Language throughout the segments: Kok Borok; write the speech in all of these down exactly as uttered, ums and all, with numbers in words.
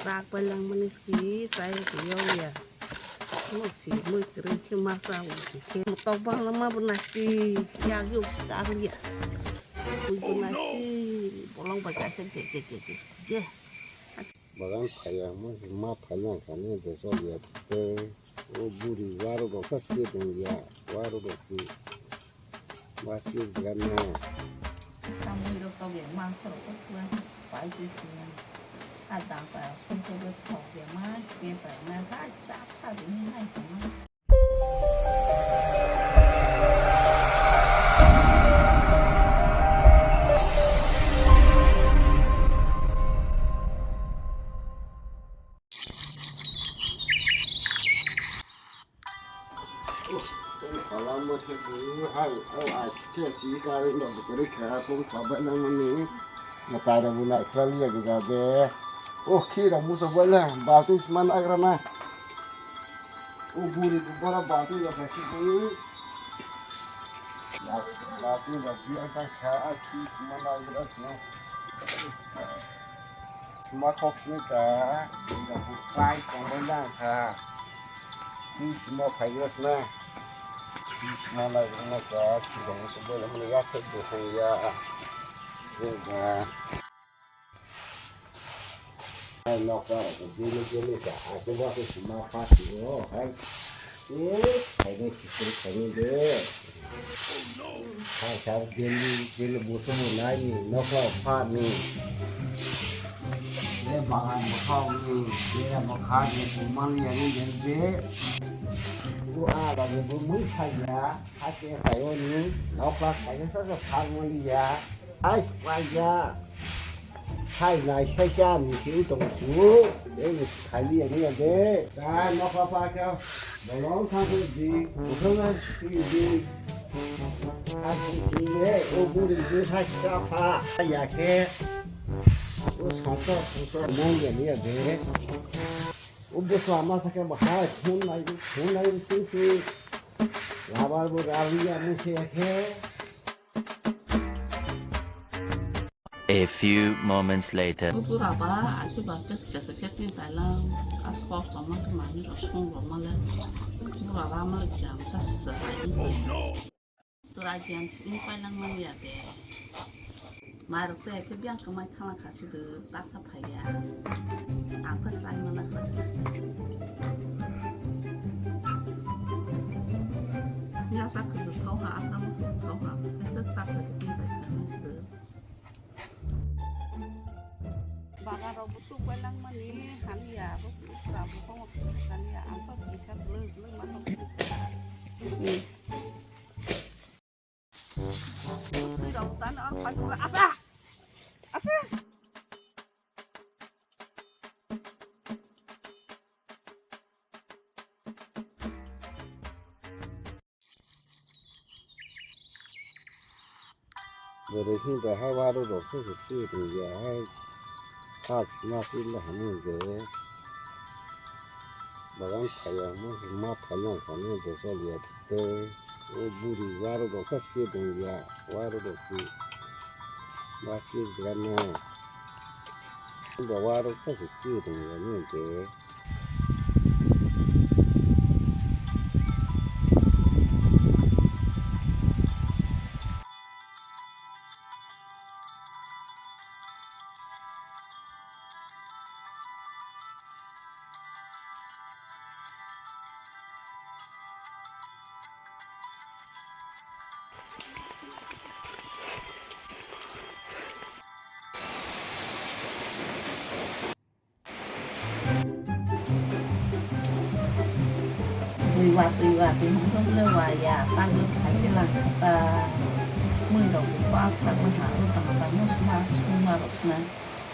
Rak bai langmani si chai si yong ya. Mo si mui kwrwi khe ma cha o si khe. Tok bang ma bo na si ya yo sa ya. Mui bo na si bolong bai kaisa je je je je. Je. Bagan phaiya mo si ma phaiya kani de so ya te. O buri waro rok kha khe tong ya, waro rok khe. Ba khe gana. Samui rok toge mangso rok khe suwa khe pai khe suwa. A dang pa sum khe bo thok ya ma khe pa na ha cha kha de ni nai khe ma. Pung phalama khe bui hai, o ai khe si gari no bwkrwi kha, pung phalbai nangmani. Mwtai rok bo naikhwlaliya gwja de. O khi rok muchuk bai le, balti sima nagra na. O buri bo bara balti rok hai si bui. Balti rok biya ta kha, a khi sima nagra na. Sima khok sini ka, ina bu kai tongbai lang kha. Sima phaigra sina. Sima lai na ka, sima ko bela mani ya thek de sang ya. Sima. Ai nokar ko jele jele ka, a ko ba ko sima pa sini o hai. Eh, khaini khisir khaini de. Hai sab deli deli busu nai ni nokla pha ni. Le bagan bokha ni, le bokha ni kumal ya ni de. U a ba ni bu mui kha ya, kha ke khayo ni, nokla khayo sa sa pha mo ya. Ai, waya. Hai, nai, sai, cha, mi, si, u, tong, su. Ei, ni, khai, li, ya, ni, ya, de. Dai, ma, pa, pa, cha. Bolong, thang, su, di. Uthong, na, si, di. A, si, si, le, o, bu, ri, bu, ha, cha, pa. Ya, ke. O, song, to, song, to, nai, ya, ni, ya, de. O, bu, sa, ma, sa, ke, ba, hai, thun, nai, thun, nai, si, si. Labar, bu, ra, li, ya, ni, si, ya, ke. A few moments later. Bura ba, achu ba, kes, kes, kes, ni tailang, as kos ba ma, ma, ni ro sung ba ma le. Bura ba ma le jam sa sa. Tura jam sung pai lang ma ya de. Mai rok se ke biang ka mai thang kha su de, ta sa phai ya. Ang pa sai ma na kha. Ya sa ku thau ha, ang thau ha. Sa ta kha su de. Bagan rok bo tuk bai langmani hamya, bo sra bo kong hamya, ang pa kisa bwlwi bwlwi ma rok. Sui rok tan ang pai kura asa. Asa. Bwrwi hwnba hai waro rok se se twi rwya hai. Sak sima twi le hwnwi hwnkhe. Bagan phaiya hwnwi ma phaiya hwnwi hwnkhe choliya tei o buri waro rok se twi rwya waro rok twi. Ba twi rwya no. Hwnba waro se se twi rwya hwnwi hwnkhe. Twi wa, twi wa, twi hwn le wa ya, tak le khai le lang kha ta. Mui rok bo pa tak le ha, ro tang tang mo sma sma rok na.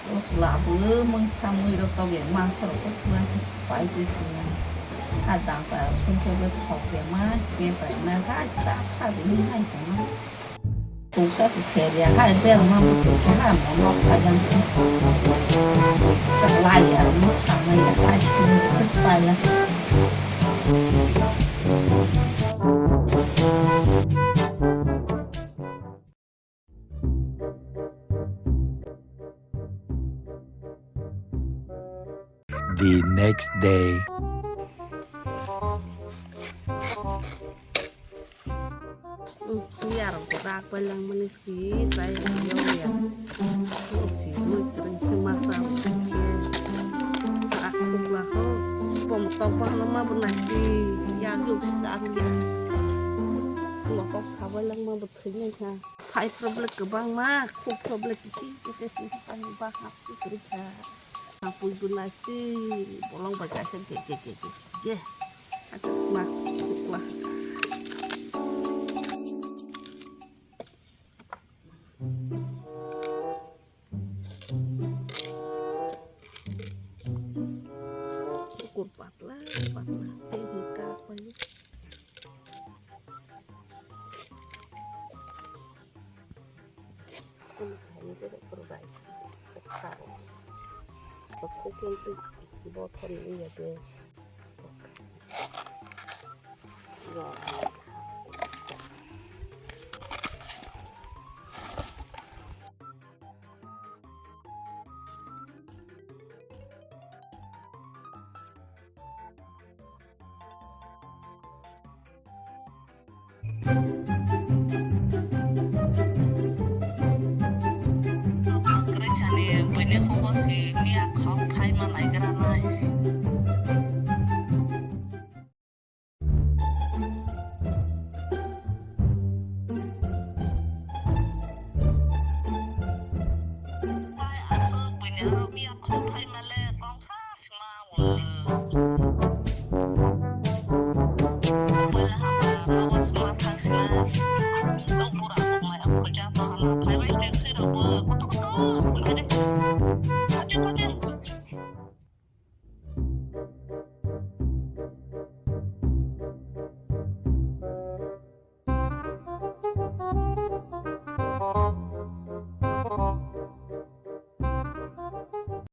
Ro sla bo mui sa mui rok to be ma sa rok ko sma se pai twi sma. Ha dang ta sum ko be thok be ma se pai na ha cha kha be ni hai ko na. Kungsa si seria, hai bel ma butu ha mo nok pajan. Salai ya, mo samai ya, hai sum terus pala. The next day. Yarok rak bai langmani si chai yo ya. Si mui kring khe ma cha. Ak khukla ho. Bom tok bang ma bwnai si. Ya yuk sak ya. Lokok sabai langma bo thwinai kha. Phai problem kwbangma, khuk problem kisi kisi si phai ba hap si kwrwi kha. Hapui bo nasi bolong bai kaisa ge ge ge ge ge. Hata sma khukla. Ukur patla patla, tei hwnkha pai. Ani khaini khe rw bai. Kok karo. Kok kok khe twi bothor ni ya de. Kwrwi sani buini khugo si miya khok thaima naigra.